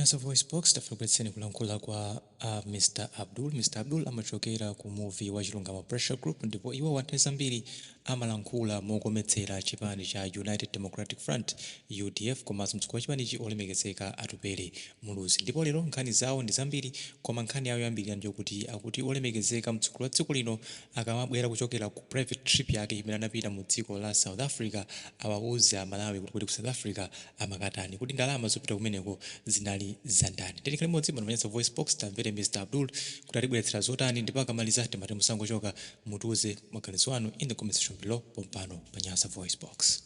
Nyasa Voice Box, tafuna kubweretseni kulankhula kwa Mr Abdul. Mr Abdul amachokera ku Muvi wa Chilungamo Pressure Group, ndipo iwo nthawi zambiri amalankhula mokometsera chipani cha United Democratic Front, UDF, komanso mtsogoleri wa chipanichi, olemekezeka Atupele Muluzi. Ndipo lero nkhani zawo ndi zambiri, koma nkhani yawo yoyambirira ndiyokuti akuti olemekezeka mtsogoleri wa dziko lino akamabwera kuchokera ku private trip yake imene anapita mu dziko la South Africa, awauze Amalawi kuti ku South Africa amakatani, kuti ndalama zopita kumeneko zinali zandani. Tiyeni limodzi pano pa Nyasa Voice Box, tamvere Mr Abdul kuti atibweretsera zotani. Ndipo akamaliza timati musangochoka, mutiuze maganizo anu in the comment section below pompano pa Nyasa Voice Box.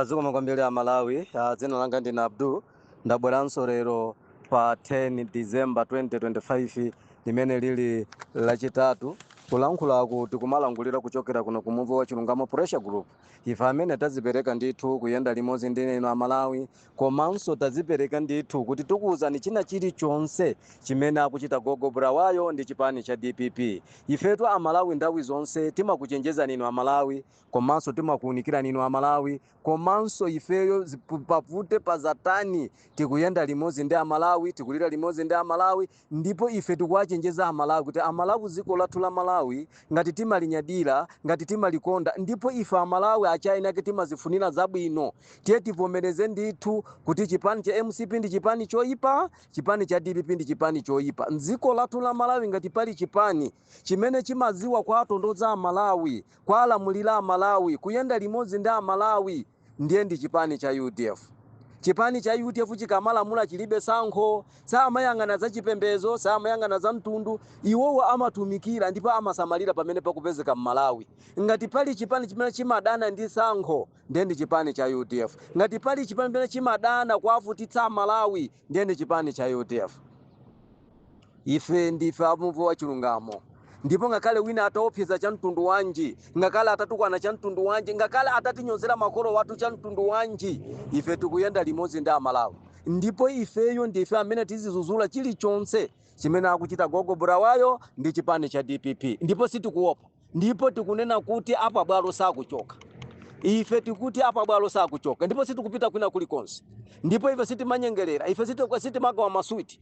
Zikomo kwambiri Amalawi. Dzina langa ndine Abdul. Ndabweranso lero pa 10 December 2025, limene lili Lachitatu, kulankhulaku tikumalangulira kuchokera kuno ku Muvi wa Chilungamo Pressure Group. Ife amene tazipereka ndithu kuyenda limodzi ndi inu Amalawi, komanso tazipereka ndithu kuti tikuwuzani china chilichonse chimene akuchita Gogo Bulawayo ndi chipani cha DPP. Ifetu Amalawi nthawi zonse timakuchenjezani inu Amalawi, komanso timakuwunikirani inu Amalawi, komanso ifeyo pavute pazatani tikuyenda limodzi ndi Amalawi, tikulira limodzi ndi Amalawi. Ndipo ife tikuwachenjeza Amalawi kuti Amalawi, dziko lathu la Malawi ngati timalinyadira, ngati timalikonda, ndipo ife Amalawi achaina ake timazifunira zabwino, tiye tivomereze ndithu kuti chipani cha MCP ndi chipani choyipa, chipani cha DPP ndi chipani choyipa. Mdziko lathu la Malawi ngati pali chipani chimene chimadziwa kuwatondodza Amalawi, kuwalamulira Amalawi, kuyenda limodzi ndi Amalawi, ndiye ndi chipani cha UDF. Chipani cha UDF chikamalamula chilibe sankho, samayang'ana za chipembedzo, samayang'ana za mtundu. Iwowo amatumikira ndipo amasamalira pamene pakupezeka Mmalawi. Ngati pali chipani chimene chimadana ndi sankho, ndiye ndi chipani cha UDF. Ngati pali chipani chimene chimadana kuavutitsa Amalawi, ndiye ndi chipani cha UDF. Ife ndife amuvi wa chilungamo, ndipo ngakhale wina ataopseza cha mtundu wanji, ngakhale atatukwana cha mtundu wanji, ngakhale atatinyozera makolo wathu cha mtundu wanji, ife tikuyenda limodzi ndi Amalawi. Ndipo ifeyo ndife amene tizizuzula chilichonse chimene akuchita Gogo Bulawayo ndi chipani cha DPP, ndipo sitikuopa, ndipo tikunena kuti apa bwalo sakuchoka. Ife tikuti apa bwalo sakuchoka, ndipo sitikupita kwina kulikonse. Ndipo ife sitimanyengerera, ife sitimagawa maswiti.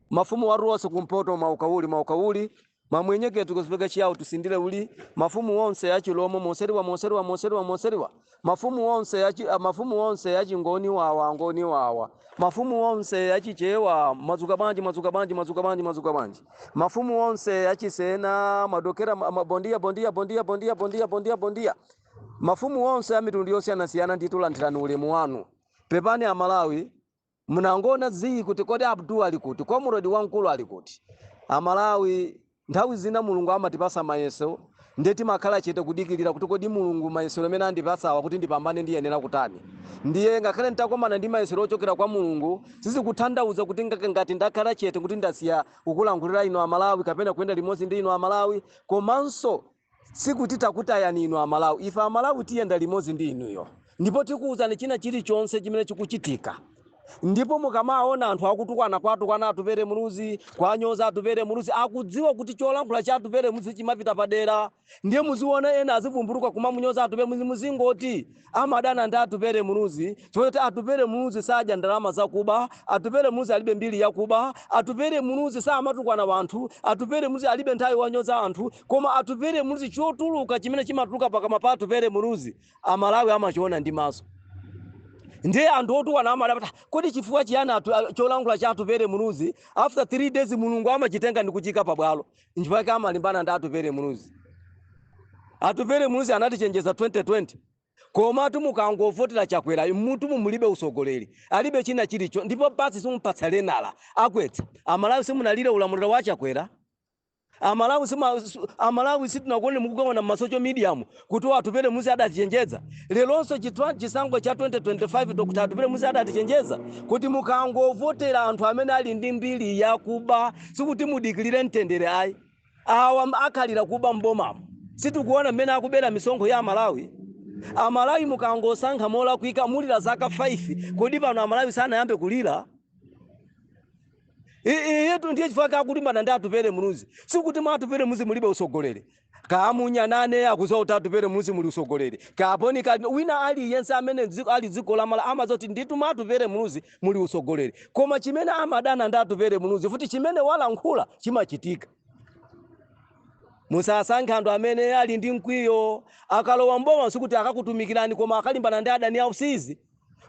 Mafumu waruwonse kumpoto, maukauli maukauli, mamwenyeketu kuzipeka chiyawo, tusindile uli mafumu wonse achilomo, moseriwa moseriwa moseriwa moseriwa, mafumu wonse achi, mafumu wonse achingoni wawa, ngoni wawa, mafumu wonse achichewa, madzuka bwanji, madzuka bwanji, madzuka bwanji, madzuka bwanji, mafumu wonse achisena, madokera, bondia bondia bondia bondia bondia bondia bondia, mafumu wonse a mitundu yosiyanasiyana, nditulandirani ulemu wanu. Pepani Amalawi, munangona zii kuti kodi Abdul ali kuti, comrade wamkulu ali kuti? Amalawi, nthawi zina Mulungu amatipasa mayeso, ndiye timakhala chete kudikirira kuti kodi Mulungu mayesero amene andipasawa kuti ndipambane ndiyenera kutani? Ndiye ngakhale nditakomana ndi mayesero ochokera kwa Mulungu, sizikutanthauza kuti ngati ndakhala chete kuti ndasiya kukulankhulira inu Amalawi kapena kuyenda limodzi ndi inu Amalawi, komanso sikuti takutayani inu Amalawi. Ife Amalawi tiyenda limodzi ndi inuyo, ndipo tikuwuzani china chilichonse chimene chikuchitika. Ndipo mukamaona anthu akutukwana, kwatukwana Atupere Muluzi, kwanyoza Atupere Muluzi, akudziwa kuti cholankhula cha Atupere Muluzi chimapita padera. Ndiye muziona ena azivumbuluka kumamunyoza Atupere Muluzi, muzingoti amadana ndi Atupere Muluzi chifukwa choti Atupere Muluzi sadya ndalama zakuba, Atupere Muluzi alibe mbiri yakuba, Atupere Muluzi samatukwana wanthu, Atupere Muluzi alibe nthawi wanyoza anthu. Koma Atupere Muluzi, chotuluka chimene chimatuluka pakamwa pa Atupere Muluzi, Amalawi amachiona ndi maso. Ndiye anthu otukwana amadabwa, kodi chifukwa chiyani cholankhula cha Atupere Muluzi after 3 days Mulungu amachitenga ndi kuchika pabwalo? Nchifukwa chake amalimbana ndi Atupere Muluzi. Atupere Muluzi anatichenjeza 2020, komatu mukangovotera Chakwera, mutu mumulibe usogoleri, alibe china chilicho, ndipo basi simupatsa lenala akwetsa. Amalawi, simunalire ulamuliro wa Chakwera. Amalawi, Amalawi, sitinakuone mukugawana ma social media mu kuti Atupere Muluzi adatichenjeza. Leronso chisankho cha 2025, Dr Atupere Muluzi adatichenjeza kuti mukangovotera anthu amene ali ndi mbiri yakuba, sikuti mudikirire mtendere ayi, awa akhalira kuba mbomamo. Sitikuona mmene akubera misonkho ya Amalawi? Amalawi, mukangosankha molakwika mulira zaka 5. Kodi pano Amalawi sanayambe kulira? Iyetu ndiye chifukwa kakulimbana ndi Atupele Muluzi. Sikuti mwa Atupele Muluzi mulibe usogoleri. Kamunyanane akuziwa kuti Atupele Muluzi muli usogoleri. Kaponi ka wina aliyense amene ali dziko la Malawi amazoti nditu mwa Atupele Muluzi muli usogoleri. Koma chimene amadana ndi Atupele Muluzi futi chimene walankhula chimachitika. Musasankhe anthu amene ali ndi mkwiyo. Akalowa mboma sikuti akakutumikirani, koma akalimbana ndi adani awo sizi.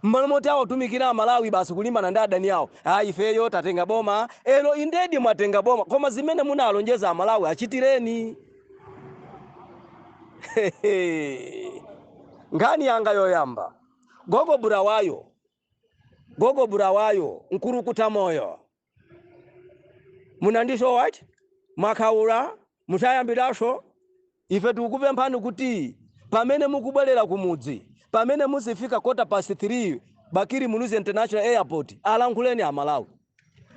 Mmalo moti awatumikira Amalawi, basi kulimbana ndi adani awo. "Ah, ifeyo tatenga boma." Elo indedi mwatenga boma, koma zimene munalonjeza Amalawi achitireni. Nkhani yanga yoyamba, Gogo Bulawayo, Gogo Bulawayo, Mkulukuta Moyo, munandiso what mwakhaula musayambiraso. Ife tikukupemphani kuti pamene mukubwerera kumudzi, pamene muzifika 3:15 Bakili Muluzi International Airport, alankhuleni Amalawi,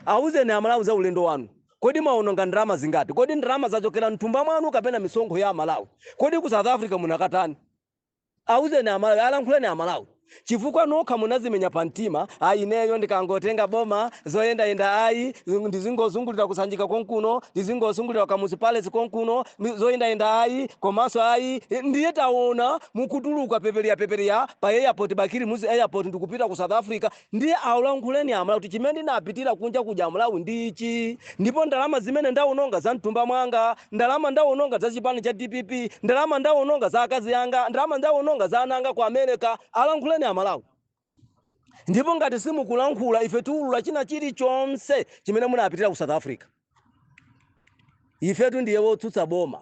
awuzeni Amalawi za ulendo wanu. Kodi mwaononga ndalama zingati? Kodi ndalama zachokera mthumba mwanu kapena misonkho ya Amalawi? Kodi ku South Africa munakatani? Awuzeni Amalawi, alankhuleni Amalawi, chifukwa nokha munazimenya pa mtima: "Ayi, ineyo ndikangotenga boma, zoyendayenda ayi, ndizingozungulira kusanjika konkuno, ndizingozungulira Kamuzu Palace konkuno, zoyendayenda ayi, komanso ayi." Ndiye taona mukutuluka pepereya pepereya pa airport, Bakili Muluzi Airport, ndikupita ku South Africa. Ndiye alankhuleni Amalawi kuti chimene ndinapitira kunja kuja, Amalawi, ndichi, ndipo ndalama zimene ndawononga za mthumba mwanga, ndalama ndawononga za chipani cha DPP, ndalama ndawononga za akazi anga, ndalama ndawononga za ana anga ku America. Alankhuleni Amalawi. Ndipo ngati simukulankhula, ife tiwulula china chilichonse chimene munapitira ku South Africa. Ifetu ndiye wotsutsa boma.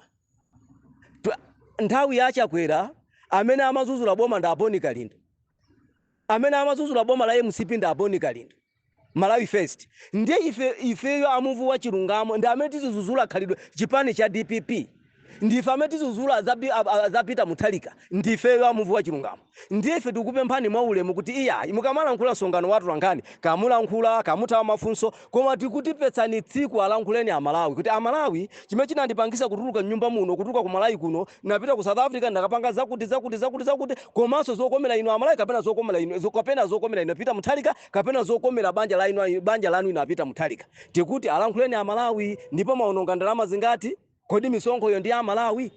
Nthawi yachakwera, amene amazuzula boma ndi a Bon Kalindo. Amene amazuzula boma la MCP ndi a Bon Kalindo, Malawi First. Ndiye ife, ifeyo amuvi wa chilungamo, ndi amene tizizuzula khalidwe chipani cha DPP. Ndife amene tizuzula za Peter Mutharika. Ndifeyo amuvi wa chilungamo. Ndiye ife tikupemphani mwaulemu kuti iyayi, mukamalankhula msonkhano wa atolankhani, kamulankhula kamuthawa mafunso, koma tikutipetsani tsiku, alankhuleni Amalawi kuti, "Amalawi, chimene chinandipangisa kutuluka mnyumba muno, kutuluka ku Malawi kuno, napita ku South Africa, ndakapanga zakuti, zakuti, zakuti, zakuti, komanso zokomera inu Amalawi, kapena zokomera inu, kapena zokomera inu Peter Mutharika, kapena zokomera banja la inu, banja lanu inu Peter Mutharika." Tikuti alankhuleni Amalawi. Ndipo maononga ndalama zingati? Kodi misonkhoyo ndi Amalawi?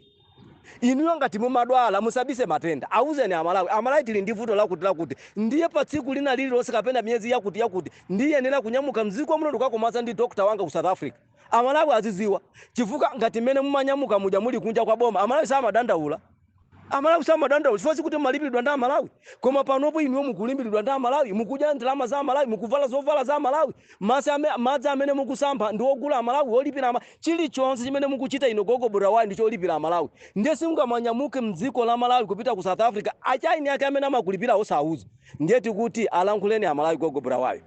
Inuyo ngati mumadwala, musabise matenda, awuzeni Amalawi: "Amalawi, tili ndi vuto lakuti lakuti, ndiye pa tsiku lina lililonse kapena miyezi yakuti yakuti ndiyenera kunyamuka mdziko muno ndikukakumana ndi doctor wanga ku South Africa." Amalawi aziziwa, chifukwa ngati mmene mumanyamuka muja muli kunja kwa boma, Amalawi samadandaula. Amalawi samadandaula chifukwa sikuti mumalipiridwa ndi Amalawi. Koma panopo inuyo mukulimbiridwa ndi Amalawi, mukudya ndalama za Amalawi, mukuvala zovala za Amalawi, madzi amene mukusamba ndi ogula Amalawi, olipira chilichonse chimene mukuchita ino, Gogo Bulawayo, ndi cholipira Amalawi. Ndiye simungamanyamuke mdziko la Malawi kupita ku South Africa, achaini ake amene amakulipira osauza. Ndiye tikuti alankhuleni Amalawi, Gogo Bulawayo,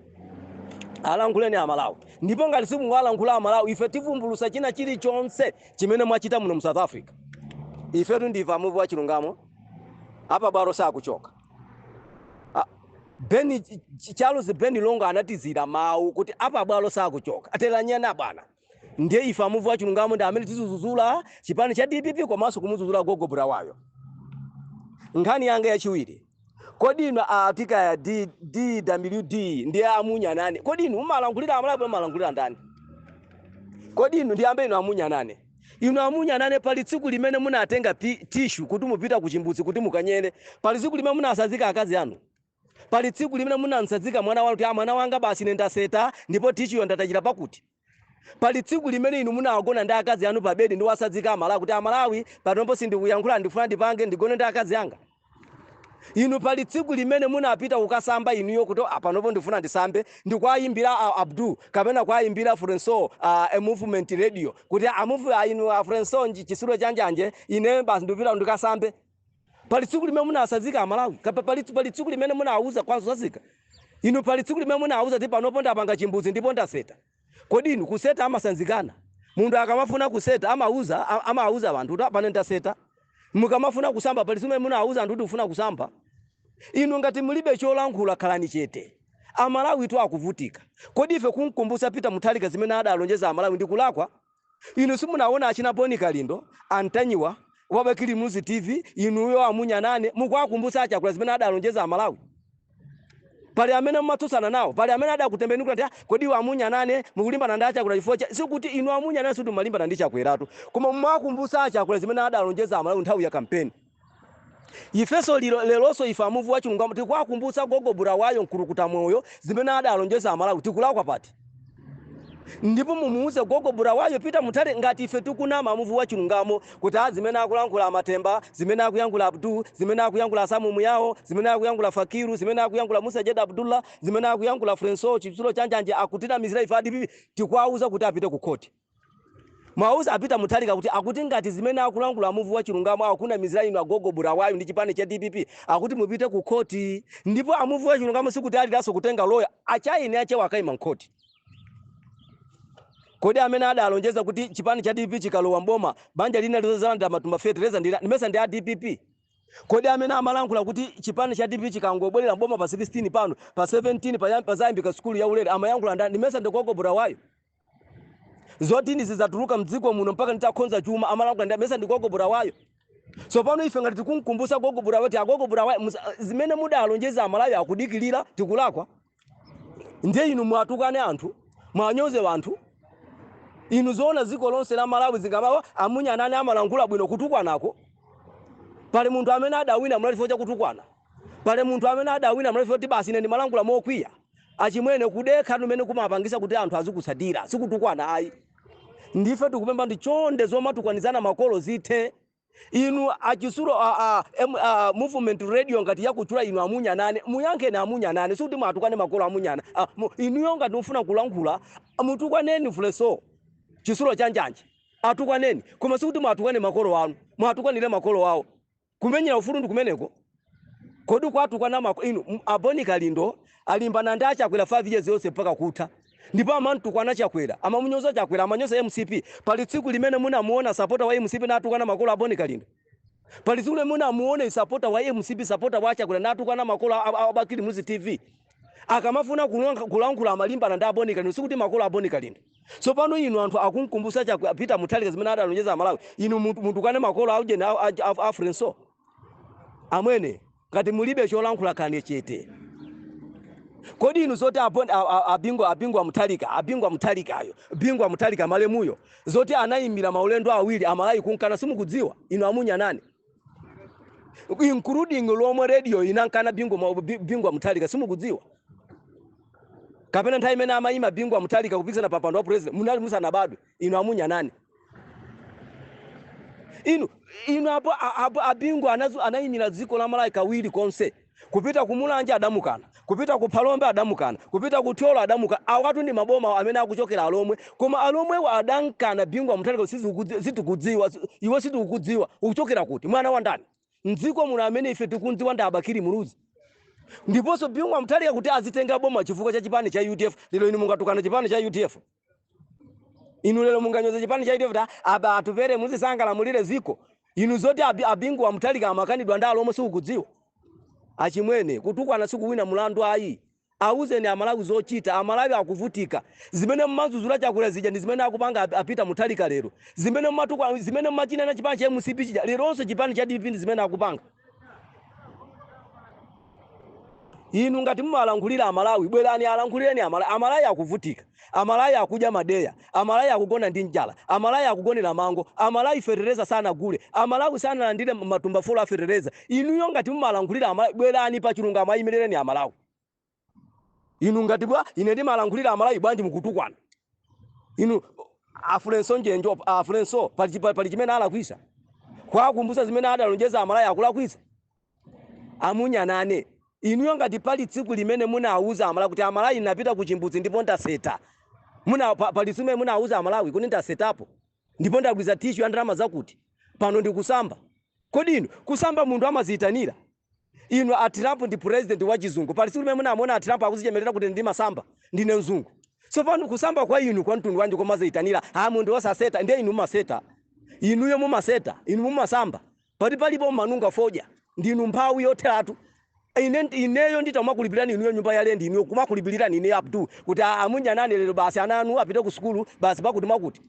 alankhuleni Amalawi. Ndipo ngati simungalankhula Amalawi, ife tivumbulusa china chilichonse chimene mwachita muno mu South Africa. Ifetu ndife amuvi wa chilungamo, apa bwalo sakuchoka. Ah, Ben Charles Ben Longwe anatizira mawu kuti apa bwalo sakuchoka, ateranyana bwana. Ndiye ife amuvi wa chilungamo ndi amene tizizuzula chipani cha DPP komanso kumuzuzula Gogo Bulawayo. Nkhani yanga yachiwiri, kodi inu atika ya DWD ndiye amunyanane, kodi inu mumalankhulira Amalawi, mumalankhulira ndani? Kodi inu, ndiyambe inu amunyanane, inu amunyanane, pali tsiku limene munatenga tissue kuti mupita ku chimbudzi kuti mukanyere? Pali tsiku limene munasazika akazi anu? Pali tsiku limene munansazika mwana wanu kuti, "Ah, mwana wanga, basi ine ndaseta ndipo tissue yo ndatachira pakuti"? Pali tsiku limene inu munagona ndi akazi anu pa bedi ndi wasadzika Amalawi kuti, "Amalawi, panopo sindikuyankhula, ndifuna ndipange ndigone ndi akazi anga"? Inu, pali tsiku limene munapita kukasamba inuyo kuti, "Ah, panopo ndifuna ndisambe," ndikuayimbira Abdul kapena kuayimbira Frenso a Movement Radio kuti, "Amuvu inu a Frenso, chisulo chanjanje, ine basi ndipita ndikasambe"? Pali tsiku limene munasazika Amalawi? Pali tsiku limene munawuza kwazazika inu? Pali tsiku limene munawuza kuti, "Panopo ndapanga chimbudzi ndipo ndaseta"? Kodi inu, kuseta amasanzikana? Munthu akamafuna kuseta amauza anthu kuti, "Pano ndaseta." Mukamafuna kusamba, pali tsiku limene munawuza anthu kuti ufuna kusamba? Inu ngati mulibe cholankhula, khalani chete. Amalawi tu akuvutika. Kodi ife kumkumbutsa Peter Mutharika zimene adalonjeza Amalawi ndi kulakwa? Inu simunaona achina Boni Kalindo, Antanyiwa wa Bakili Muluzi TV, inuyo amunyanane, mukuwakumbutsa Achakwera zimene adalonjeza Amalawi? Pali amene mumatsutsana nawo? Pali amene adakutembenukira kuti, "Ah, kodi iwo amunyanane mukulimbana ndi aChakwera chifukwa cha?" Sikuti inu amunyanane sikuti mumalimbana ndi Chakweratu, koma mumakumbutsa aChakwera zimene adalonjeza Amalawi nthawi ya kampeni. Ifenso lero, leronso ife amuvi wa chilungamo tikuwakumbutsa gogo Bulawayo mkulukuta moyo zimene adalonjeza Amalawi. Tikulakwa pati? Ndipo mumuuze gogo Bulawayo Peter Mutharika ngati ife tikunama amuvi wa chilungamo kuti a zimene akulankhula aMatemba, zimene akuyankhula Abdul, zimene akuyankhula Samu Muyawo, zimene akuyankhula Fakiru, zimene akuyankhula Musa Jed Abdullah, zimene akuyankhula Frenso Chitsulo Chanjanje akutinamizira ife a DPP, tikuwauza kuti apite ku khoti. Mwauza a Peter Mutharika kuti akuti ngati zimene akulankhula amuvi wa chilungamo akunamizira inu agogo Bulawayo ndi chipani cha DPP, akuti mupite ku khoti. Ndipo amuvi wa chilungamo sikuti aliranso kutenga loya, achaini achewa akayima mkhoti. Kodi amene adalonjeza kuti chipani cha DPP chikalowa mboma banja lina lizozalandira matumba fetereza ndi ndimesa ndi a DPP? Kodi amene amalankhula kuti chipani cha DPP chikangobwerera mboma pa 16 pano, pa 17 pazayambika sukulu ya ulere amayankhula ndani? Ndimesa ndi gogo Bulawayo? Zoti ndizidzatuluka mdziko muno mpaka nditakhonza chuma amalankhula ndi mesa ndi gogo Bulawayo? Tsopano ife ngati tikumkumbusa gogo Bulawayo kuti agogo Bulawayo, zimene mudalonjeza Amalawi akudikilira, tikulakwa? Ndiye inu mwatukane anthu, mwanyoze wanthu inu. Zoona dziko lonse la Malawi zingamawa amunyanane amalankhula bwino kutukwanako? Pali munthu amene adawina mlandu chifukwa chakutukwana? Pali munthu amene adawina mlandu chifukwa kuti basi ine ndimalankhula mokwiya? Achimwene, kudekha kumene kumapangisa kuti anthu azikutsatira, sikutukwana ayi. Ndife tikupempha ndi chonde, zomatukwanizana makolo zithe. Inu achisulo a Movement Radio, ngati yakutchula inu amunyanane, muyankheni amunyanane. Sikuti mwatukane makolo amunyana. Inuyo ngati mufuna kulankhula, mutukwaneni Fuleso Chisulo Chanjanje, atukwaneni, koma sikuti mwatukane makolo anu, mwatukwanire makolo awo. Kumenyera ufulu ndi kumeneko? Kodi kwatukwana mako inu aboni Kalindo alimbana ndi aChakwera 5 years yonse mpaka kutha, ndipo amantukwana Chakwera, amamunyoza Chakwera, amanyoza MCP. Pali tsiku limene munamuona supporter wa MCP natukwana makolo aboni Kalindo? Pali tsiku limene munamuona supporter wa MCP, supporter wa Chakwera natukwana makolo a Bakili Muluzi TV? Akamafuna kulankhula amalimbana ndi aboni Kalindo, sikuti makolo aboni Kalindo. Tsopano inu anthu akunkumbusa Chakwera, Peter Mutharika zimene adalonjeza Amalawi, inu mutukane makolo aujeni a Frenso. Amwene, ngati mulibe cholankhula kani chete. Kodi inu zoti abingu amuthalika, abingu amuthalikayo, bingu amuthalika malemuyo, zoti anayimira maulendo awiri Amalawi kunkana, simukudziwa inu amunyanane? Including Lomwe Radio inankana bingu amuthalika, simukudziwa? Kapena nthawi imene amayima Bingu amuthalika kupikisana pa mpando wa president munali musanabadwe inu amunyanane? Inu apo abingu anayimira dziko la Malawi kawiri konse. Kupita ku Mulanje adamukana, kupita ku Phalombe adamukana, kupita ku Thyolo adamukana. Awatu ndi maboma amene akuchokera Alomwe, koma Alomwewo adankana Bingu amuthalika. Sitikudziwa iwe, sitikukudziwa, ukuchokera kuti, mwana wa ndani mdziko muno? Amene ife tikundziwa ndi aBakili Muluzi. Ndiponso Bingu amuthalika kuti azitenga boma chifukwa cha chipani cha UDF. Lero inu mungatukana chipani cha UDF? Inu lero munganyoze chipani cha UDF kuti aba atupere muzisangalamulire ziko? Inu zoti abingu amuthalika amakanidwa ndi Alomwe sikukudziwa? Achimwene, kutukwana sikuwina mulandu ayi. Awuzeni Amalawi zochita. Amalawi akuvutika. Zimene mumazuzula Chakwera zija ndi zimene akupanga apita Muthalika lero. Zimene mumatukwa, zimene mumachinena chipani cha MCP chija, leronso chipani cha DPP ndi zimene akupanga. Inu ngati mumalankhulira Amalawi, bwerani alankhulireni Amalawi. Amalawi akuvutika, Amalawi akudya madeya, Amalawi akugona ndi njala, Amalawi akugonera mango, Amalawi fetereza sanagule, Amalawi sanalandire matumba 4 a fetereza. Inuyo ngati mumalankhulira Amalawi, bwerani pa chilungamo, ayimirereni Amalawi. Inu ngati bwa ine ndimalankhulira Amalawi, bwanji mukutukwana? Inu afulenso njenjo, afulenso pali chimene alakwisa? Kwakumbusa zimene adalonjeza Amalawi akulakwisa? Amunyanane, inuyo ngati pali tsiku limene munawuza Amalawi kuti Amalawi napita ku chimbudzi ndipo ndaseta, muna pali tsiku limene munawuza Amalawi kuti ndasetapo ndipo ndagwiza tissue ya ndalama zakuti, pano ndikusamba? Kodi inu kusamba munthu amaziyitanira? Inu, a Trump ndi president wa chizungu. Pali tsiku limene munamuona a Trump akuzichemerera kuti ndimasamba, ndine mzungu? Tsopano kusamba kwa inu kwa mtundu wanji komaziyitanira? A munthu osaseta, ndiye inu mumaseta? Inuyo mumaseta? Inu mumasamba? Pati palipo manunga fodya, ndinu mphawi yotheratu. Ine ineyo nditamakulipirani inuyo nyumba ya lendi, inuyo kumakulipirani ine Abdul kuti amunyanane lero basi ana anu apite ku sukulu basi pakuti mwakuti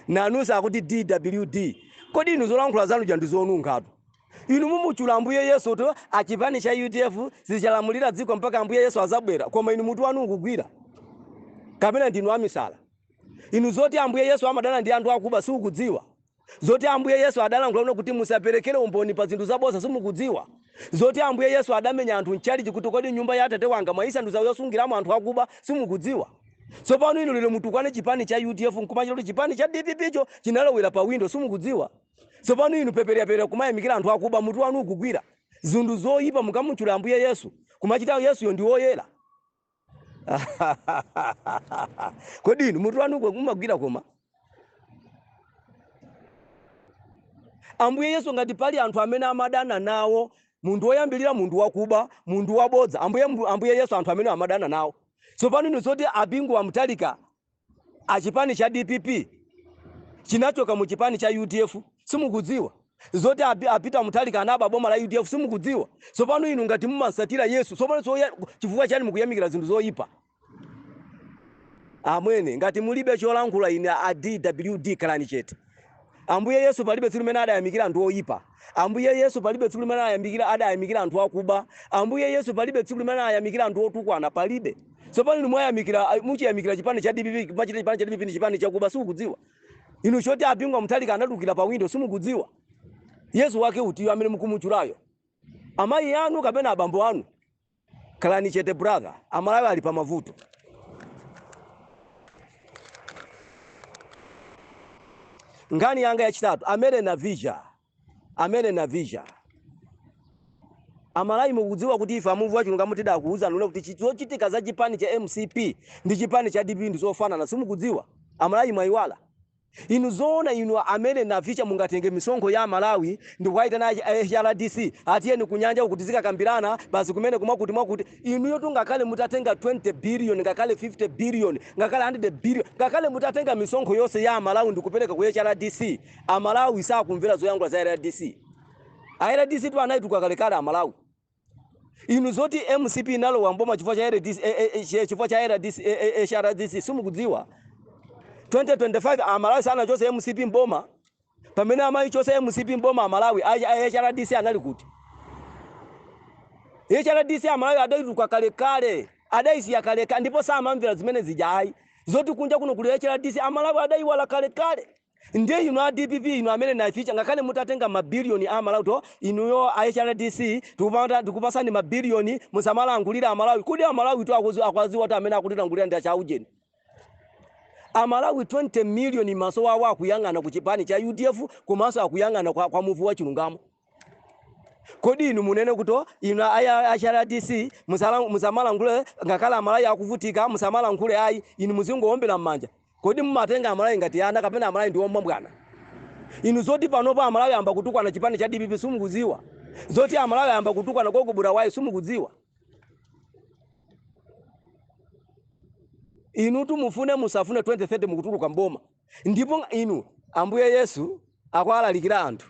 nanunso akuti DWD. Kodi inu zolankhula zanu ja ndi zonunkhatu? Inu mumuchula Ambuye Yesu to achipani cha UDF zichalamulira dziko mpaka Ambuye Yesu azabwera, koma inu mutu wanu ukugwira kapena ndinu amisala? Inu zoti Ambuye Yesu amadana ndi anthu akuba simukudziwa? Zoti Ambuye Yesu adalankhula kuti musaperekere umboni pa zinthu zaboza simukudziwa? Zoti Ambuye Yesu adamenya anthu mchalichi kuti kodi nyumba ya Atate wanga mwayisandutsa yosungiramo anthu akuba simukudziwa? Tsopano inu lero mutukwane chipani cha UDF nkumachita kuti chipani cha DPP cho chinalowera pa window simukudziwa? Tsopano inu peperapepera kumayamikira anthu akuba, mutu wanu ukugwira? Zinthu zoyipa mukamutchula Ambuye Yesu kumachita Yesuyo ndi woyera? Kodi inu mutu wanu umagwira? Koma Ambuye Yesu ngati pali anthu amene amadana nawo, munthu woyambilira munthu wakuba, munthu wabodza, Ambuye Yesu anthu amene amadana nawo. Tsopano inu zoti a Bingu wa Mutharika achipani cha DPP chinachoka mu chipani cha UDF simukudziwa? Zoti a Peter Mutharika anaba boma la UDF simukudziwa? Tsopano inu ngati mumasatira Yesu, tsopano chifukwa chani mukuyamikira zinthu zoyipa? Amwene, ngati mulibe cholankhula ine a DWD khalani chete. Ambuye Yesu palibe tsiku limene adayamikira anthu oyipa. Ambuye Yesu palibe tsiku limene adayamikira anthu akuba. Ambuye Yesu palibe tsiku limene adayamikira anthu otukwana, palibe. Tsopano inu muchiyamikira chipani cha DPP, machita chipani cha DPP ndi chipani chakuba simukudziwa? Inu choti a Bingu wa Mutharika anatulukira pa window simukudziwa? Yesu wake utiyo amene mukumutchulayo? Amayi anu kapena abambo anu? Khalani chete brother, Amalawi ali pamavuto. Nkhani yanga yachitatu, amene Navicha, amene Navicha. Amalawi mukudziwa kuti ife amuvu wachilungamo tidakuwuzani kuti zochitika za chipani cha MCP ndi chipani cha DPP ndi zofanana, simukudziwa? Amalawi mwayiwala. Inu zoona inu amene Navicha mungatenge misonkho ya Malawi ndikukaitana HRDC atiyeni kunyanja uku tizikakambirana basi kumene kumwakuti mwakuti? Inuyo tungakhale mutatenga 20 billion, ngakhale 50 billion, ngakhale 100 billion, ngakhale mutatenga misonkho yonse ya Malawi ndikupereka ku HRDC, Amalawi sakumvera zoyankhula za HRDC. HRDC tu anayituka kalekale Amalawi. Inu zoti MCP inalowa mboma chifukwa cha RDC, chifukwa cha RDC, HRDC simukudziwa? 2025 Amalawi sanachose MCP mboma. Pamene amayichosa MCP mboma Amalawi, HRDC anali kuti? HRDC Amalawi adayituka kalekale, adayisiya kalekale, ndipo samamvera zimene zija ayi. Zoti kunja kuno kuli HRDC Amalawi adayiwala kalekale. Ndiye inu a DPP, inu amene Navicha, ngakhale mutatenga mabiliyoni a Malawi to inuyo a HRDC tikupasani mabiliyoni musamalangulira Amalawi. Kodi Amalawi to akuziwa kuti amene akutilangulira ndi achaujeni? Amalawi 20 million maso awo akuyang'ana ku chipani cha UDF komanso akuyang'ana kwa muvi wa chilungamo. Kodi inu munene kuti inu a HRDC musamalangule ngakhale Amalawi akuvutika, musamalankhule ayi, inu muzingowombera m'manja? Kodi mumatenga Amalawi ngati ana kapena Amalawi ndi omwe bwana? Inu zoti panopo Amalawi amba kutukwana chipani cha DPP simukudziwa? Zoti Amalawi amba kutukwana Gogo Bulawayo simukudziwa? Inu mufune musafune 2030 mukutuluka mboma. Ndipo inu Ambuye Yesu akwalalikira anthu,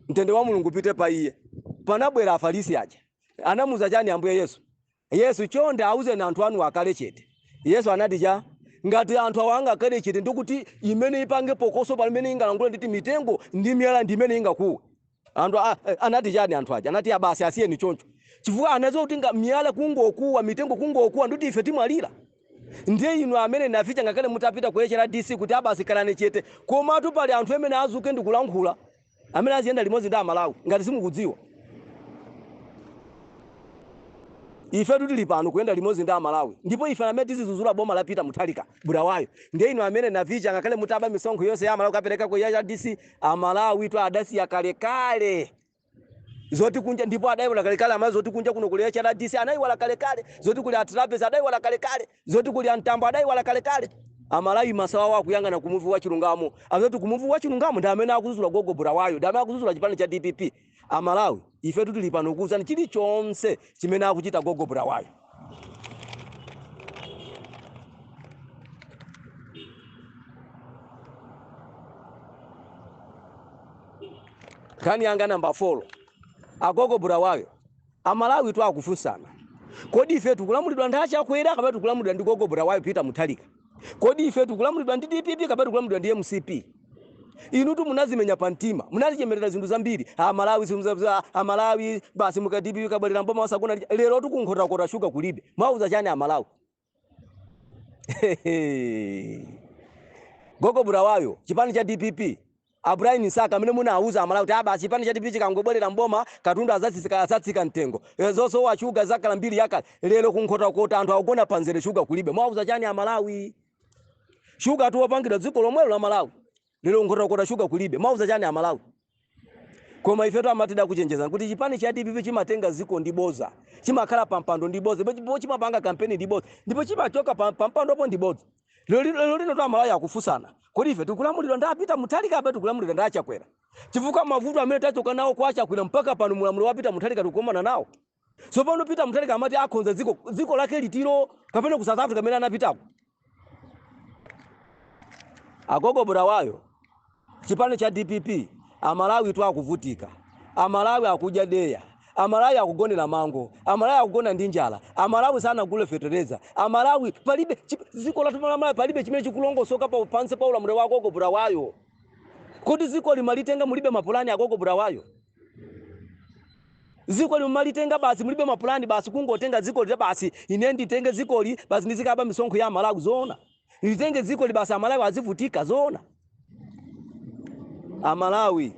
mtendere wa Mulungu upite pa iye. Panabwera Afarisi aja, anamuza chani Ambuye Yesu? "Yesu, chonde auzeni anthu anu akale chete." Yesu anati cha ngati anthu awo angakhale chete, ndikuti imene ipange pokoso pamene ingalangule nditi mitengo ndi miyala ndi imene ingakuwe. Anthu anati chani anthu aja? Anati abasi asiyeni choncho, chifukwa anadziwa kuti miyala kungokuwa, mitengo kungokuwa, ndikuti ife timwalira. Ndiye inu amene Navicha, ngakhale mutapita ku HRDC kuti abasi kalani chete, komatu pali anthu amene azuke ndikulankhula amene aziyenda limodzi ndi Amalawi. Ngati simukudziwa, ife tili pano kuyenda limodzi ndi Amalawi, ndipo ife amene tizizuzula boma la Peter Mutharika Bulawayo. Ndiye inu amene Navicha, ngakhale mutaba misonkho yonse ya Amalawi kapereka ku HRDC, Amalawi to adasiya kalekale zoti kunja, ndipo adayiwala kalekale amazi zoti kunja kuno kuli HRDC. Anayiwala kalekale zoti kuli atrapes, adayiwala kalekale zoti kuli antambo, adayiwala kalekale. Amalawi maso awo akuyang'ana kumuvi wa chilungamo, azoti kumuvi wa chilungamo ndi amene akuzuzula Gogo Bulawayo, ndi amene akuzuzula chipani cha DPP. Amalawi, ife tili pano kuwuzani chilichonse chimene akuchita Gogo Bulawayo. Nkhani yanga namba 4, agogo Bulawayo. Amalawi tu akufunsana, kodi ife tikulamulidwa ndi aChakwera kapena tikulamulidwa ndi Gogo Bulawayo Peter Mutharika? Kodi ife tikulamulidwa ndi DPP kapena tikulamulidwa ndi MCP? Inutu munazimenya pa mtima, munazichemerera zinthu zambiri. Amalawi Amalawi basi mukatipi kabwerera mboma wasagona. Lero tikunkhotakota, shuga kulibe. Mwauza chani Amalawi? Gogo Bulawayo, chipani cha DPP, Abrian Saka amene munauza Amalawi kuti aba chipani cha DPP chikangobwerera mboma, katundu azatsika, azatsika mtengo, zosowa shuga zakala mbiri yakale. Lero kunkhotakota anthu akugona panzere, shuga kulibe. Mwauza chani Amalawi? Shuga atiwopangidwa dziko lomwelo la Malawi, lero nkhotakota shuga kulibe. Mwauza chani Amalawi? Koma ifetu amatida kuchenjeza kuti chipani cha DPP chimatenga ziko ndi boza, chimakhala pampando ndi boza, ndipo chimapanga kampeni ndi boza, ndipo chimachoka pampandopo ndi boza. Lero lino tu Amalawi akufunsana, kodi ife tikulamulidwa ndi a Peter Mutharika ape tikulamulidwa ndi Achakwera? Chifukwa mavuto amene tachoka nawo kwa Achakwera mpaka pano mulamuliro wa Peter Mutharika tikukumana nawo. Tsopano Peter Mutharika amati akhonza dziko, dziko lake litiro kapena ku South Africa amene anapitako? Agogo Bulawayo, chipani cha DPP, Amalawi tu akuvutika. Amalawi akudya deya, Amalawi akugonera mango, Amalawi akugona ndi njala, Amalawi sanagule fetereza, Amalawi palibe dziko lathu la Malawi palibe chimene chikulongosoka pa pansi pa ulamuliro wa Agogo Bulawayo. Kodi dziko limalitenga mulibe mapulani, Agogo Bulawayo? Dziko limalitenga basi mulibe mapulani, basi kungotenga dziko lita, basi ine nditenge dzikoli, basi ndizikaba misonkho ya Amalawi? Zoona? Litenge dziko li basi, Amalawi azivutika? Zoona? Amalawi,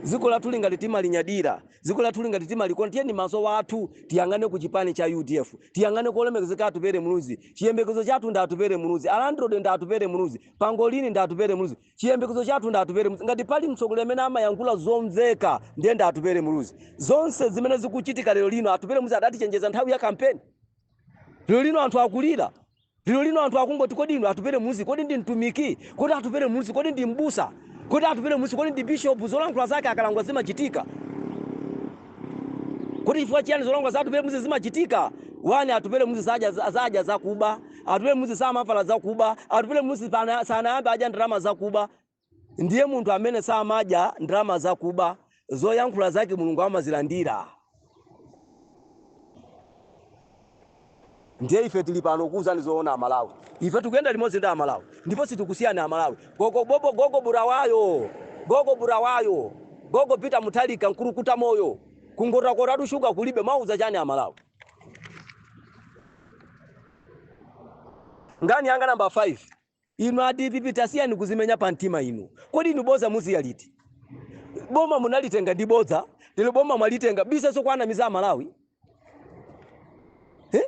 dziko lathu lingati timalinyadira, dziko lathu lingati timalikonda, tiyeni maso wathu tiyang'ane ku chipani cha UDF, tiyang'ane kolemekezeka Atupere Muluzi. Chiyembekezo chathu ndi Atupere Muluzi, alandrod ndi Atupere Muluzi, pangolini ndi Atupere Muluzi. Chiyembekezo chathu ndi Atupere Muluzi. Ngati pali mtsogoleri amene amayankhula zomveka, ndiye ndi Atupere Muluzi. Zonse zimene zikuchitika lero lino, Atupere Muluzi adatichenjeza nthawi ya kampeni. Lero lino anthu akulira, lero lino anthu akungoti, kodi inu Atupere Muluzi kodi ndi mtumiki? Kodi Atupere Muluzi kodi ndi mbusa? Kodi Atupere Muluzi kodi ndi bishop? Zolankhula zake akalankhula zimachitika. Kodi chifukwa chiyani zolankhula za Atupere Muluzi zimachitika? Wani, Atupere Muluzi sadya zadya zakuba, Atupere Muluzi samavala zakuba, Atupere Muluzi sanayambe adya ndalama zakuba. Ndiye munthu amene samadya ndalama zakuba, zoyankhula zake Mulungu amazilandira. Ndiye ife tili pano kuwuzani zoona Amalawi. Ife tikuyenda limodzi ndi Amalawi ndipo sitikusiyani Amalawi. Gogo bobo, gogo Bulawayo, gogo Bulawayo, gogo Peter Mutharika, mkulukuta moyo, kungotakotatu shuga kulibe. Mwauza chani Amalawi? Ngani yanga namba 5. Inu a DPP, tasiyani kuzimenya pa mtima inu. Kodi inu boza muziya liti? Boma munalitenga ndi bodza, lero boma mwalitenga biseso kwanamiza Amalawi, eh?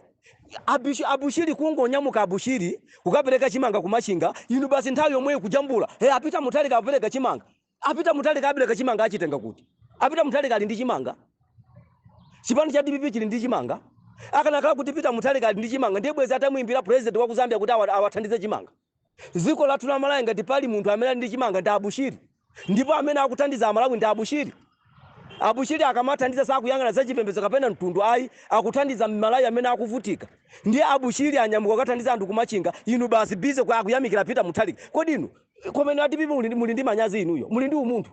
Abushiri kungonyamuka, Abushiri kukapereka chimanga kumachinga, inu basi nthawi yomweyo kujambula, hey, a Peter Mutharika apereka chimanga. A Peter Mutharika apereka chimanga, achitenga kuti? A Peter Mutharika ali ndi chimanga? Chipani cha DPP chili ndi chimanga? Akanakhala kuti Peter Mutharika ali ndi chimanga, ndiye bwezi atamuimbira president wa ku Zambia kuti awathandize chimanga. Dziko lathu la Malawi, ngati pali munthu amene ali ndi chimanga ndi Abushiri, ndipo amene akuthandiza Amalawi ndi Abushiri. Abushiri akamathandiza sakuyang'ana za chipembedzo kapena mtundu ayi, akuthandiza Mmalawi amene akuvutika. Ndiye Abushiri anyamuka kukathandiza anthu kumachinga, inu basi busy kwa akuyamikira Peter Mutharika. Kodi inu komene a DPP muli ndi manyazi? Inuyo muli ndi umunthu?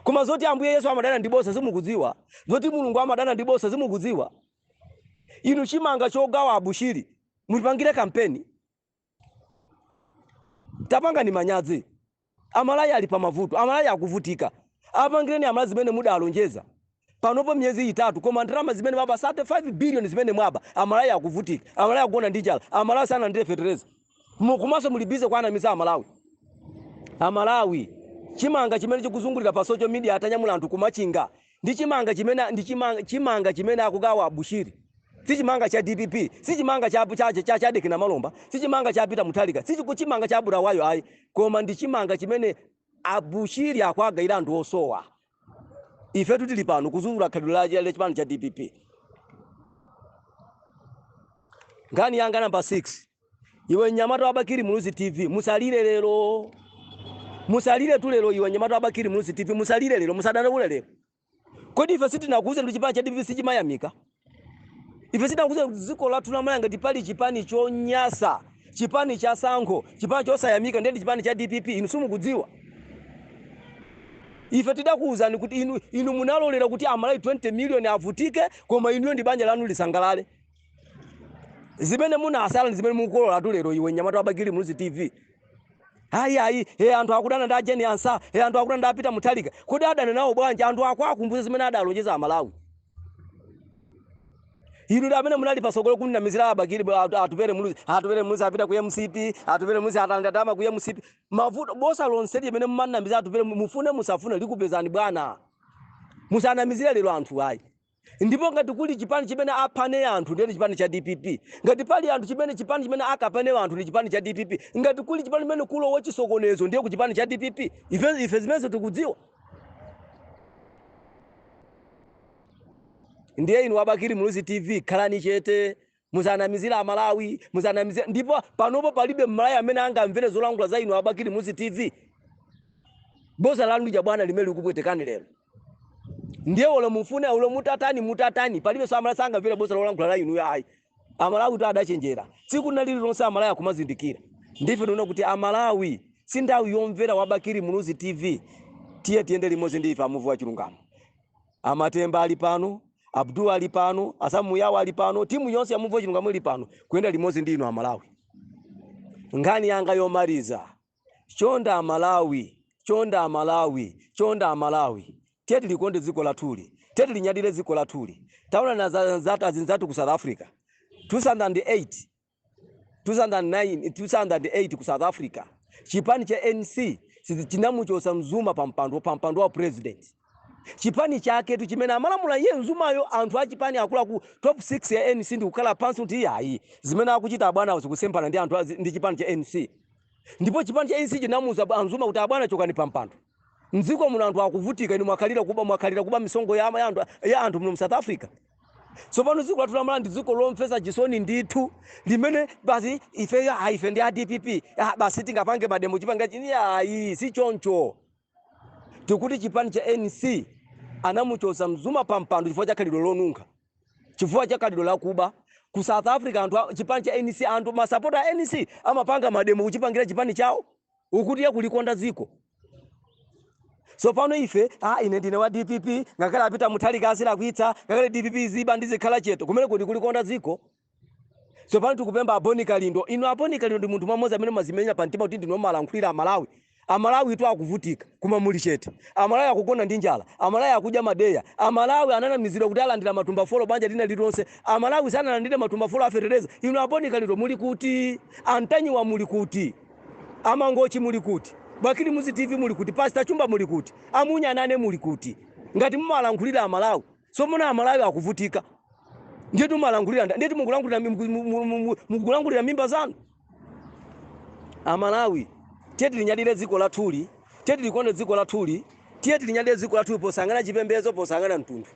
Koma zoti Ambuye Yesu amadana ndi boza simukudziwa, zoti Mulungu amadana ndi boza simukudziwa. Inu chimanga chogawa Abushiri mulipangire kampeni? Tapanga ni manyazi. Amalawi ali pamavuto, Amalawi akuvutika. Apangireni Amalawi zimene mudalonjeza. Panopo miyezi 3, koma ndalama zimene mwaba, 35 billion zimene mwaba, Amalawi akuvutika, Amalawi akugona ndi njala, Amalawi sanalandire fetereza, komanso muli busy kwanamiza Amalawi. Amalawi, chimanga chimene chikuzungulira pa social media atanyamula anthu kumachinga ndi chimanga chimene ndi chimanga, chimanga chimene akugawa Abushiri, si chimanga cha DPP, si chimanga cha Chadek na Malomba, si chimanga cha Peter Mutharika, si chimanga cha Bulawayo ayi, koma ndi chimanga chimene Abushiri akuagayira anthu osowa. Ifetu tili pano kuzungulira khalidwe la chipani cha DPP. Nkhani yanga namba 6. Iwe mnyamata wa Bakili Muluzi TV, musalire lero, musalire tu lero. Iwe mnyamata wa Bakili Muluzi TV, musalire lero, musadandaule lero. Kodi ife sitinakuuze kuti chipani cha DPP sichimayamika? Ife sitinakuuze kuti dziko lathu la Malawi ngati pali chipani chonyasa, chipani cha sankho, chipani chosayamika, ndiye ndi chipani cha DPP? Inu simukudziwa? Ife tidakuwuzani kuti inu munalolera kuti Amalawi 20 million avutike, koma inuyo ndi banja lanu lisangalale. Zimene munasala ndi zimene mukukolola lero, iwe mnyamata wa Bakili Muluzi TV. Ayi, ayi, he, anthu akudana ndi a Jane Ansah, he, anthu akudana ndi a Peter Mutharika. Kodi adana nawo bwanji? Anthu akwakumbutsa zimene adalonjeza Amalawi. Inu ndi amene munali pasogolo kunamizira a Bakili, Atupele Muluzi. Atupele Muluzi apita ku MCP, Atupele Muluzi atalanda ndalama ku MCP. Mavuto bosa lonse limene mumanamizira Atupele, mufune musafune, likupezani bwana. Musanamizire lero anthu, ayi. Ndipo ngati kuli chipani chimene aphane anthu, ndiye chipani cha DPP. Ngati pali anthu chimene chipani chimene akapane anthu, ndi chipani cha DPP. Ngati kuli chipani chimene kulowa chisokonezo, ndiye ku chipani cha DPP. Ife zimenezo tikudziwa. Ndiye inu a Bakili Muluzi TV, khalani chete, musanamizire Amalawi, musanamizire. Ndipo panopo palibe Mmalawi amene angamvere zolankhula za inu a Bakili Muluzi TV. Boza lanu lija bwana limene likupwetekani lero. Ndiye olo mufune, olo mutatani, mutatani, palibe so Amalawi sangamvere boza lolankhula la inuyo, ayi. Amalawi to adachenjera. Tsiku lina lililonse Amalawi akumazindikira. Ndife tikuona kuti Amalawi si nthawi yomvera wa Bakili Muluzi TV. Tiye tiyende limodzi ndi ife amuvi wa chilungamo. Amatemba ali pano, Abdul ali pano, Asamu Yawo ali pano, timu yonse ya Muvi wa Chilungamo ili pano kuyenda limodzi ndi inu Amalawi. Nkhani yanga yomaliza, chonde Amalawi, chonde Amalawi, chonde Amalawi, tiye tilikonde dziko lathuli, tiye tilinyadire dziko lathuli. Taona azinzathu ku South Africa, 2008, 2009, 2008 ku South Africa, chipani cha ANC chinamuchosa Zuma pa mpando wa president. Chipani chaketu chimene amalamula iye Zumayo, anthu achipani akuluakulu top 6 ya ANC ndikukhala pansi kuti iyayi, zimene akuchita abwana zikusemphana ndi anthu ndi chipani cha ANC. Ndipo chipani cha ANC chinamuuza Zuma kuti, "Abwana, chokani pa mpando. Mdziko muno anthu akuvutika, inu mwakhalira kuba, mwakhalira kuba misongo ya anthu muno mu South Africa." Tsopano dziko lathu lamala ndi dziko lomvetsa chisoni ndithu, limene basi ife, ah, ife ndi a DPP, ah, basi tingapange mademo chipanga chini. Ayi, si choncho. Tikuti chipani cha ANC anamuchosa Zuma pa mpando chifukwa cha khalidwe lonunkha, chifukwa cha khalidwe lakuba. Ku South Africa anthu chipani cha ANC, anthu masapota a ANC amapanga mademo kuchipangira chipani chawo ukuti ya kulikonda dziko. Tsopano ife, ah, ine ndine wa DPP, ngakhale apita Mutharika azilakwitsa, ngakhale DPP ziba, ndizikhala chete. Kumene kuti kulikonda dziko? Tsopano tikupempha a Bon Kalindo. Inu a Bon Kalindo ndi munthu mmodzi amene mazimenya pa mtima kuti ndinu malankhulira Amalawi. Amalawi tu akuvutika, koma muli chete. Amalawi akugona ndi njala, Amalawi akudya madeya, Amalawi ananamizidwa kuti alandira matumba 4 banja lina lililonse. Amalawi sanalandire matumba 4 afetereza. Inu a Bon Kalindo muli kuti? Antanyiwa muli kuti? Amangochi muli kuti? Bakili Muluzi TV muli kuti? Pastor Chumba muli kuti? Amunyanane muli kuti? Ngati mumalankhulira Amalawi, somona Amalawi akuvutika, ndiye mumalankhulira, ndiye mukulankhulira mimba zanu. Amalawi, tiye tilinyadire dziko lathuli, tiye tilikonde dziko lathuli, tiye tilinyadire dziko lathuli posangana chipembedzo, posangana mtundu.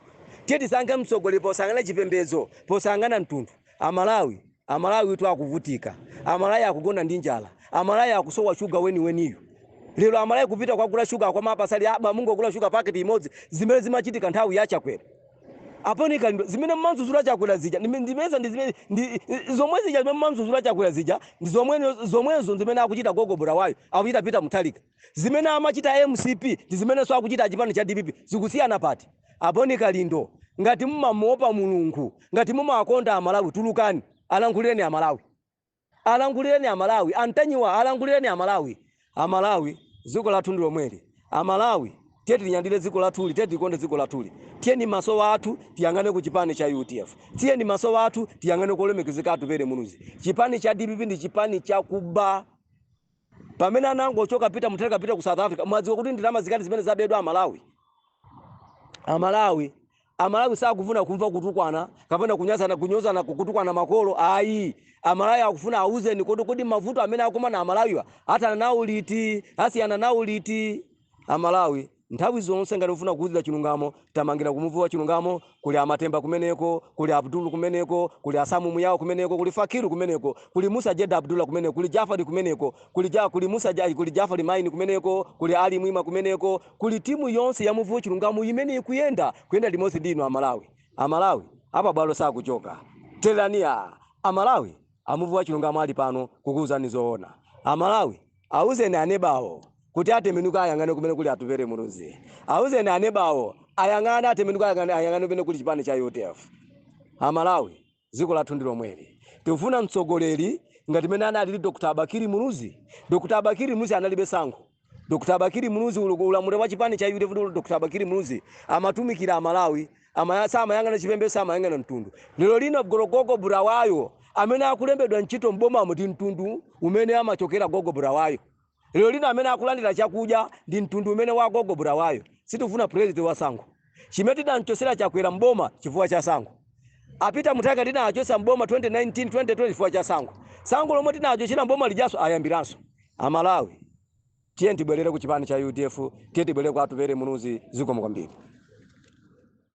Tiye tisankhe mtsogoleri posangana chipembedzo, posangana mtundu. Amalawi, Amalawi tu akuvutika, Amalawi akugona ndi njala, Amalawi akusowa shuga weniweniyo. Lero Amalawi kupita kwagula shuga kwamapasali aba, mungogula shuga paketi imodzi, zimene zimachitika nthawi ya Chakwera. A Bon Kalindo, zimene mmanzuzula Chakwera zija ndimeza ndi zimene ndi zomwe zija zimene mmanzuzula Chakwera zija, ndi zomwe zomwezo zimene akuchita Gogo Bulawayo, akuchita Peter Mutharika. Zimene amachita MCP ndi zimenenso akuchita chipani cha DPP. Zikusiyana pati? A Bon Kalindo, ngati mumamuopa Mulungu, ngati mumakonda Amalawi, tulukani, alankhulireni Amalawi, alankhulireni Amalawi. Antanyiwa, alankhulireni Amalawi. Amalawi, dziko lathu ndi lomweli. Amalawi, tiye tilinyadire dziko lathuli, tiye tilikonde dziko lathuli. Tiyeni maso athu tiyang'ane ku chipani cha UDF, tiyeni maso athu tiyang'ane kolemekezeka Atupele Muluzi. Chipani cha DPP ndi chipani chakuba. Pamene anangochoka Peter Mutharika pita ku South Africa, mwadziwa kuti ndalama zikati zimene zabedwa? Amalawi, Amalawi, Amalawi sakufuna kumva kutukwana kapena kunyazana, kunyozana, kutukwana makolo, ayi. Amalawi akufuna auzeni, kodi mavuto amene akumana Amalawiwa athana nawo liti? Asiyana nawo liti? Amalawi, nthawi zonse ngati ufuna kuwuzira chilungamo, tamangira kumuvi wa chilungamo. Kuli Amatemba kumeneko, kuli Abdulu kumeneko, kuli Asamu Muyawo kumeneko, kuli Fakiru kumeneko, kuli Musa Jeda Abdullah kumeneko, kuli Jafari kumeneko, kuli Musa ja, kuli Jafari Maini kumeneko, kuli Ali Mwima kumeneko, kuli timu yonse ya muvi wa chilungamo imene ikuyenda kuyenda limodzi ndi inu Amalawi. Amalawi, apa bwalo sakuchoka terania. Amalawi, amuvi wa chilungamo ali pano kukuwuzani zoona. Amalawi, auzeni anebawo kuti atembenuka ayang'ane kumene kuli Atupele Muluzi. Auzeni anebawo ayang'ane, atembenuka ayang'ane kumene kuli chipani cha UDF. Amalawi, dziko lathu ndi lomweli. Tikufuna mtsogoleri. Ngati mene analili Dr Bakili Muluzi. Dr Bakili Muluzi analibe sankho. Dr Bakili Muluzi, ulamuliro wa chipani cha UDF, Dr Bakili Muluzi amatumikira Amalawi, samayang'ana chipembedzo, samayang'ana mtundu. Lero lino Gogo Bulawayo amene akulembedwa ntchito mbomamo ndi mtundu umene amachokera Gogo Bulawayo. Lero lino amene akulandira chakudya ndi mtundu umene wa Gogo Bulawayo. Sitifuna president wa sankho. Chimene tidamchosera Chakwera mboma chifukwa cha sankho. A Peter Mutharika tinachosa mboma 2019, 2020 chifukwa cha sankho. Sankho lomwe tinachochera mboma lijaso ayambiranso. Amalawi, tiye tibwerere ku chipani cha UDF, tiye tibwerere kwa Atupele Muluzi. Zikomo kwambiri.